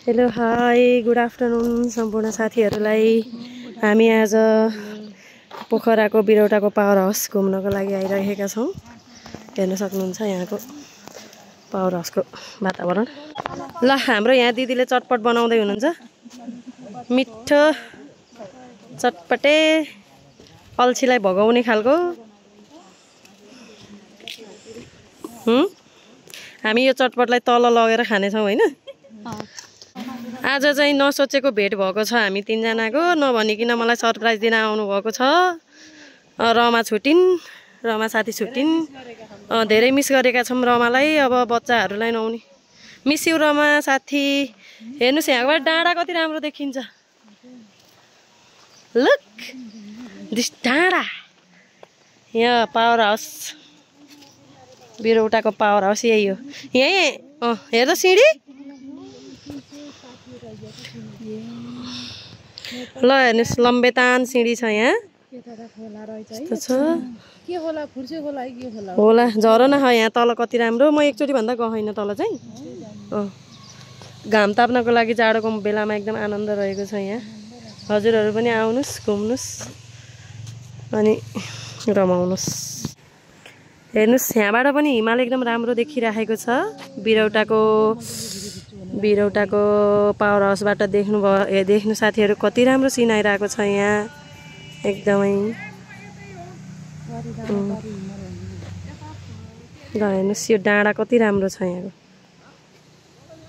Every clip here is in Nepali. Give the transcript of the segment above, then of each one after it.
हेलो हाई गुड आफ्टरनुन सम्पूर्ण साथीहरूलाई। हामी आज पोखराको बिरौटाको पावर हाउस घुम्नको लागि आइरहेका छौँ। हेर्न सक्नुहुन्छ यहाँको पावर हाउसको वातावरण। ल हाम्रो यहाँ दिदीले चटपट बनाउँदै हुनुहुन्छ। मिठो चटपटे अल्छीलाई भगाउने खालको। हामी यो चटपटलाई तल लगेर खानेछौँ हैन। आज चाहिँ नसोचेको भेट भएको छ हामी तीनजनाको। नभनिकन मलाई सरप्राइज दिन आउनु भएको छ। रमा छुटिन्, रमा साथी छुटिन्। धेरै मिस गरेका छौँ रमालाई। अब बच्चाहरूलाई नआउने। मिस यु रमा साथी। हेर्नुस् यहाँबाट डाँडा कति राम्रो देखिन्छ। लुक दिस डाँडा। यहाँ पावर हाउस बिरौटाको पावर हाउस यही हो। यही हेर्दा सिँढी। ल हेर्नुस् लम्बेतान सिँढी छ यहाँ। होला झरना छ यहाँ तल कति राम्रो। म एकचोटि भन्दा गएन तल चाहिँ। घाम ताप्नको लागि जाडोको बेलामा एकदम आनन्द रहेको छ यहाँ। हजुरहरू पनि आउनुस्, घुम्नुस् अनि रमाउनुस्। हेर्नुस् यहाँबाट पनि हिमाल एकदम राम्रो देखिरहेको छ। बिरौटाको पावर हाउसबाट देख्नु साथीहरू कति राम्रो सिन आइरहेको छ यहाँ एकदमै। ल हेर्नुस् यो डाँडा कति राम्रो छ यहाँको।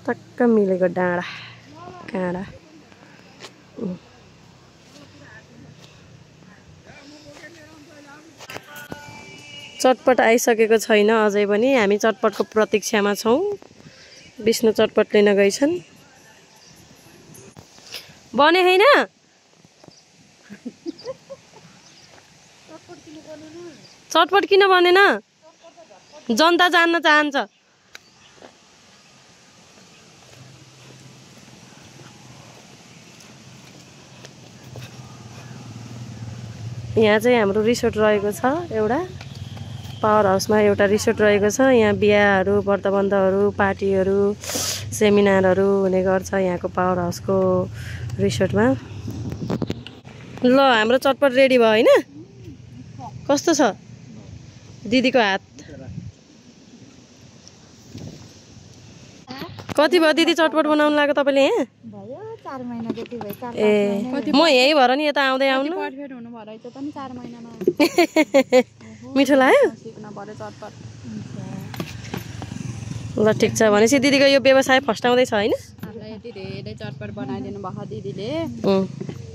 टक्क मिलेको डाँडा काँडा। चटपट आइसकेको छैन अझै पनि। हामी चटपटको प्रतीक्षामा छौँ। विष्णु चटपट लिन गइछन्। बने हैन चटपट किन बनेन? जनता जान्न चाहन्छ। यहाँ चाहिँ हाम्रो रिसोर्ट रहेको छ एउटा। पावर हाउसमा एउटा रिसोर्ट रहेको छ। यहाँ बिहाहरू, व्रतबन्धहरू, पार्टीहरू, सेमिनारहरू हुने गर्छ यहाँको पावर हाउसको रिसोर्टमा। ल हाम्रो चटपट रेडी भयो हैन? कस्तो छ दिदीको हात? कति भयो दिदी चटपट बनाउनु लाग्यो तपाईँले यहाँ? ए म यही भएर नि यता आउँदै आउनु। मिठो लाग्यो? ल ठिक छ भनेपछि दिदीको यो व्यवसाय फस्टाउँदैछ होइन? यति धेरै चटपट बनाइदिनु भएको दिदीले।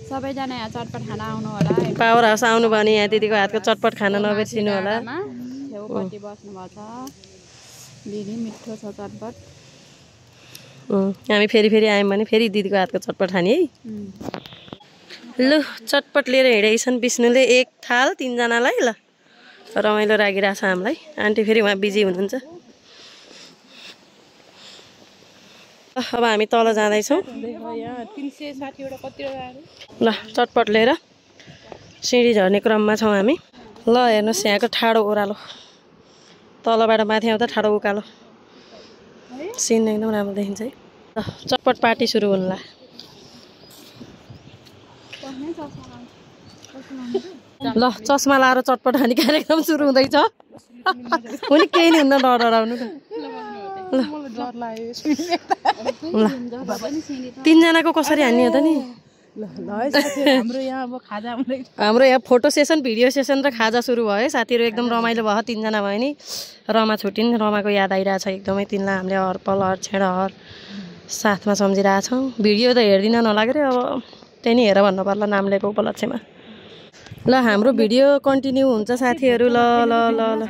सबैजना यहाँ चटपट खान आउनु होला। पावर हाउस आउनु भने यहाँ दिदीको हातको चटपट खान नबिर्सिनु होला। छेउपट्टि बस्नु भएको छ दिदी। मिठो छ चटपट। हामी फेरि आयौँ भने फेरि दिदीको हातको चटपट खाने है। लु चटपट लिएर हिँडेछन् विष्णुले एक थाल तीनजनालाई। ल रमाइलो लागिरहेछ हामीलाई। आन्टी फेरि उहाँ बिजी हुनुहुन्छ। अब हामी तल जाँदैछौँ। ल चटपट लिएर सिँढी झर्ने क्रममा छौँ हामी। ल हेर्नुहोस् यहाँको ठाडो ओह्रालो। तलबाट माथि आउँदा ठाडो उकालो सिन एकदम राम्रो देखिन्छ है। ल चटपट पार्टी सुरु हुनुला। ल चस्मा लाएर चटपट खाने कार्यक्रम सुरु हुँदैछ। हुने केही नि हुन्न डराउनु। ल तीनजनाको कसरी हान्ने हो त नि? हाम्रो यहाँ फोटो सेसन, भिडियो सेसन र खाजा सुरु भयो। साथीहरू एकदम रमाइलो भयो। तीनजना भयो नि। रमा छुटिन्। रमाको याद आइरहेछ एकदमै। तिनलाई हामीले हर पल हर क्षण हर साथमा सम्झिरहेछौँ। भिडियो त हेर्दिन नलाग्यो अब त्यही नि हेर भन्नु पर्ला नाम लिएको उपलक्ष्यमा। ल हाम्रो भिडियो कन्टिन्यू हुन्छ साथीहरू। ल ल ल ल